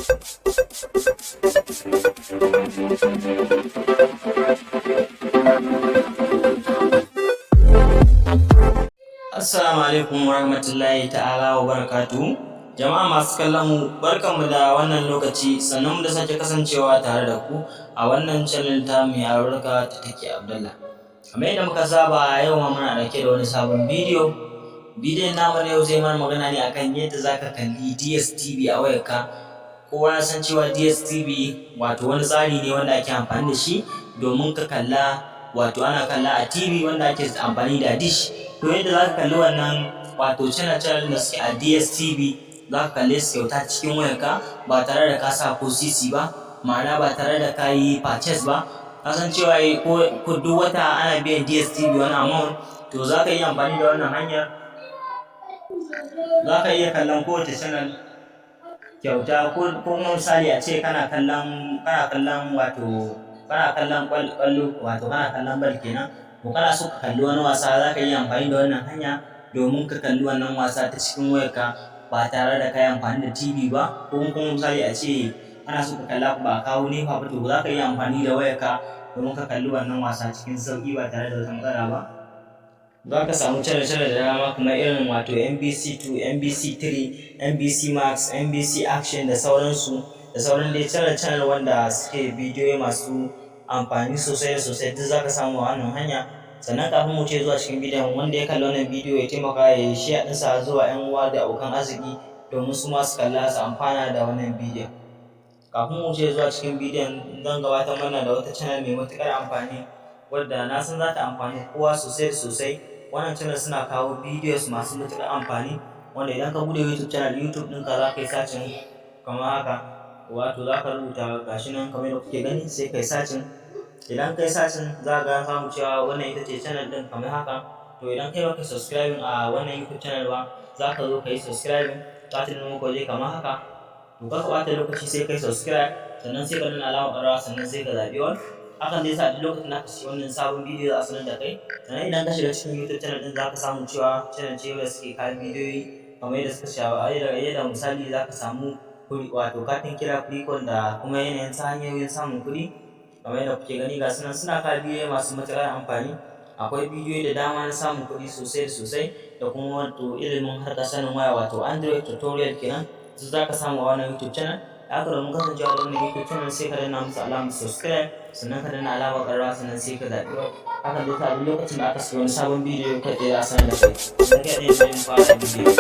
Assalamu alaikum warahmatullahi ta'ala wa barakatuhu. Jama'a masu kallon mu, barkanmu da wannan lokaci, sannan mu da sake kasancewa tare da ku a wannan channel ta mai albarka ta Take Abdallah. Kamar yadda muka saba, yau ma muna ɗauke da wani sabon bidiyo. Bidiyon namu na yau zai mana magana ne akan yadda za ka kalli DSTV a wayarka. Kowa ya san cewa DSTV wato wani tsari ne wanda ake amfani da shi domin ka kalla, wato ana kalla a TV wanda ake amfani da dish. To, yadda za ka kalli wannan wato channel channel da suke a DSTV, za ka kalle su kyauta cikin wayarka ba tare da ka sa ko sisi ba, ma'ana ba tare da ka yi purchase ba. Ka san cewa ko duk wata ana biyan DSTV wani amount. To, za ka yi amfani da wannan hanyar, za ka iya kallon kowace channel kyauta. Ko kuma misali a ce kana kallon wato kana kallon ƙwallo, wato kana kallon bal kenan, to kana so ka kalli wani wasa, za ka iya amfani da wannan hanya domin ka kalli wannan wasa ta cikin wayarka ba tare da ka yi amfani da TV ba. Ko kuma misali a ce kana so ka kalla, ba a kawo NEPA ba, to za ka iya amfani da wayarka domin ka kalli wannan wasa cikin sauƙi ba tare da wata matsala ba. Za ka samu channel channel da dama kamar irin wato MBC 2, MBC 3, MBC Max, MBC Action da sauransu, da sauran dai channel channel wanda suke bidiyoyi masu amfani sosai da sosai, duk za ka samu a wannan hanya. Sannan kafin mu ce zuwa cikin bidiyon, wanda ya kalli wannan bidiyo ya taimaka ya yi share ɗinsa zuwa 'yan uwa da abokan arziki domin su ma su kalla su amfana da wannan bidiyon. Kafin mu wuce zuwa cikin bidiyon, zan gabatar mana da wata channel mai matuƙar amfani wadda na san za ta amfani kowa sosai da sosai. Wannan channel suna kawo videos masu matuƙar amfani, wanda idan ka buɗe YouTube channel, YouTube ɗinka, za ka yi searching kamar haka, wato za ka rubuta, gashi nan kamar yadda kuke gani, sai ka yi searching. Idan ka yi searching, za ka ga samu cewa wannan ita ce channel ɗin kamar haka. To, idan kai baka subscribing a wannan YouTube channel ba, za ka zo ka yi subscribing. Za ta nuna maka waje kamar haka. To, kar ka ɓata lokaci, sai ka yi subscribe, sannan sai ka danna alamar ƙararrawa, sannan sai ka zaɓi all. Hakan zai sa duk lokacin da aka saki wannan sabon bidiyo za a sanar da kai. Sannan idan ka shiga cikin YouTube channel ɗin, za ka samu cewa channel ce wadda suke kawo bidiyoyi kamar yadda suka shafi yadda misali za ka samu wato katin kira free call da kuma yanayin ta hanyoyin samun kuɗi. Kamar yadda kuke gani, ga su nan suna kawo bidiyoyi masu matuƙar amfani. Akwai bidiyoyi da dama na samun kuɗi sosai da sosai, da kuma wato ilimin harkar sanin waya, wato Android tutorial kenan, su za ka samu a wannan YouTube channel. Da haka, domin kasancewa da wannan YouTube channel, sai ka danna musu alamar subscribe, sannan ka danna alamar ƙararrawa, sannan sai ka zaɓi all. Hakan zai sa duk lokacin da aka saki wani sabon bidiyo, kai tsaye za a sanar da kai. Idan kai tsaye sai mu fara bidiyo.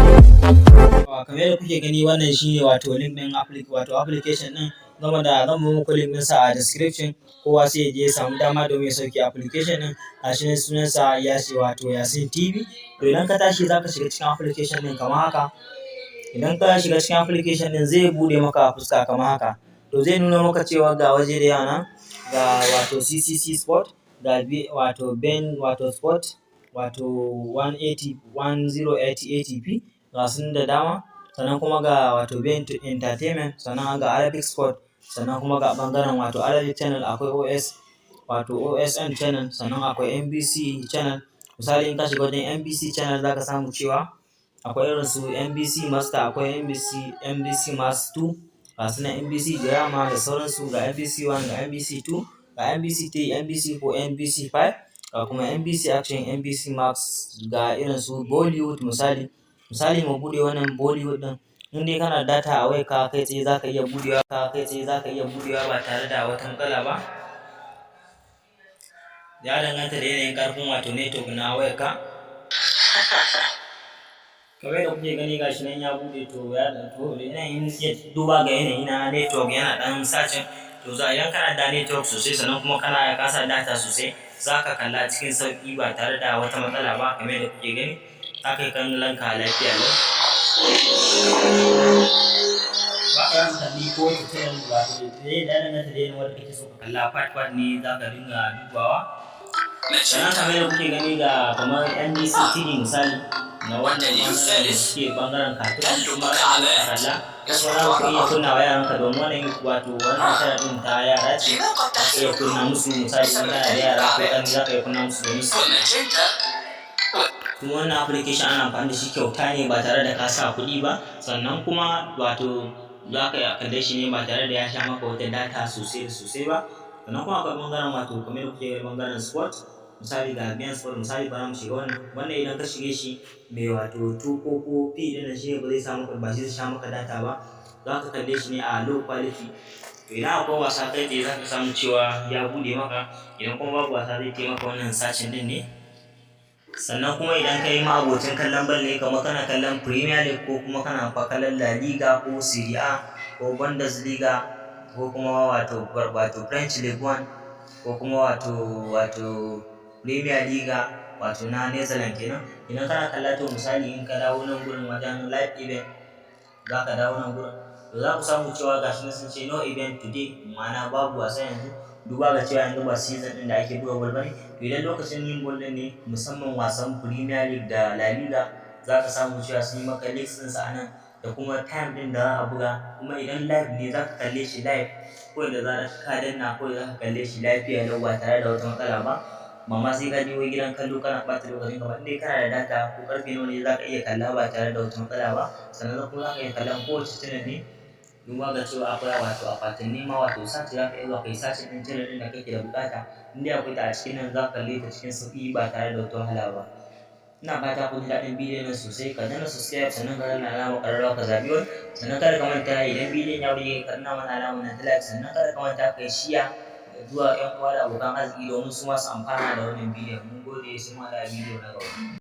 Kamar yadda kuke gani, wannan shine wato link ɗin wato application ɗin. Gama da zan muku link ɗinsa a description, kowa sai ya je ya samu dama domin ya sauke application ɗin. Gashi nan, sunansa Yasi, wato Yasin TV. To, idan ka tashi, zaka shiga cikin application ɗin kamar haka. Idan ka shiga cikin application ɗin, zai buɗe maka fuska kamar haka. To, zai nuna maka cewa ga waje da yawa nan, ga wato CCC Sport, ga wato Ben wato Sport, wato 180 1080 ATP, ga su da dama. Sannan kuma ga wato Ben Entertainment, sannan ga Arabic Sport, sannan kuma ga ɓangaren wato Arabic channel, akwai OS, wato OSN channel, sannan akwai MBC channel. Misali, in ka shiga wajen MBC channel, za ka samu cewa akwai irin su MBC Master, akwai MBC Max 2, ga su nan MBC Drama da sauransu, ga MBC 1, ga MBC 2, ga MBC 3, MBC 4, MBC 5, ga kuma MBC Action, MBC Max, ga irin su Bollywood. Misali mu buɗe wannan Bollywood ɗin. In dai kana da data a wayarka, kai tsaye za ka iya buɗewa, kai tsaye za ka iya buɗewa ba tare da wata matsala ba. Ya danganta da yanayin ƙarfin wato network na wayarka. Kamar yadda kuke gani, gashi nan ya buɗe. To, ya to yanayin duba ga yanayi na network, yana ɗan searching. To, za idan kana da network sosai, sannan kuma kana ka sa data sosai, za ka kalla cikin sauƙi ba tare da wata matsala ba. Kamar yadda kuke gani, za ka yi kallon ka lafiya lau. Ba ka kalli ko wace channel, wato ya danganta da yanayin wanda kake so ka kalla, part part ne za ka dinga dubawa. Sannan kamar yadda kuke gani, ga kamar NBC TV misali, na wannan ɓangaren da suke ɓangaren cartoon kuma kalla, kuma za ku iya kunna wa yaranka, domin wannan wato wannan channel ɗin ta yara ce. Za ka iya kunna musu, misali in kana da yara ko ƙanne, za ka iya kunna musu domin su. Kuma wannan application ana amfani da shi kyauta ne, ba tare da ka sa kuɗi ba. Sannan kuma wato za ka kalle shi ne ba tare da ya sha maka wata data sosai da sosai ba. Sannan kuma akwai ɓangaren, wato kamar yadda kuke gani, ɓangaren sport. Misali, ga beIN Sport. Misali, bara mu shiga wannan. Wannan idan ka shige shi mai wato 244p ɗin nan, shi ne ba zai sa maka, ba shi zai sha maka data ba. Za ka kalle shi ne a low quality. To, idan akwai wasa kai tsaye, za ka samu cewa ya buɗe maka. Idan kuma babu wasa, zai taimaka wannan searching ɗin ne. Sannan kuma idan ka yi ma'abocin kallon bal ne, kamar kana kallon Premier League, ko kuma kana kallon La Liga, ko Serie A, ko Bundesliga, ko kuma wato French League One, ko kuma wato Premier Liga, wato na Netherlands kenan, idan kana kalla, to misali in ka dawo nan gurin wajen live event, za ka dawo nan gurin, to za ku samu cewa gashi nan sun ce "No event today", ma'ana babu wasa yanzu, duba ga cewa yanzu ba season ɗin da ake buga ball bane. To, idan lokacin yin ball ɗin ne, musamman wasan Premier League da La Liga, za ka samu cewa sun yi maka list ɗinsa a nan da kuma time ɗin da za a buga. Kuma idan live ne, za ka kalle shi live ko da zarar ka danna ko za ka kalle shi lafiya lau ba tare da wata matsala ba. Ba ma sai ka je wai gidan kallo kana ɓata lokacin ka ba. In dai kana da data, ko ƙarfe nawa ne, za ka iya kalla ba tare da wata matsala ba. Sannan kuma za ka iya kallon kowace channel ne, duba ga cewa akwai wato akwatin nema, wato search. Za ka iya zuwa ka yi searching ɗin channel ɗin da kake da buƙata. In dai akwai ta a cikin nan, za ka kalle ta cikin sauƙi ba tare da wata wahala ba. Ina fata kun ji daɗin bidiyon nan sosai. Ka danna subscribe, sannan ka danna alamar ƙararrawa, ka zaɓi all. Sannan kada ka manta, idan bidiyon ya burge ka, danna mana alamar nan ta like. Sannan kada ka manta ka yi share zuwa ƴan uwa da abokan arziki domin su ma su amfana da wannan bidiyon. Mun gode, sai mun haɗu a bidiyo na gaba.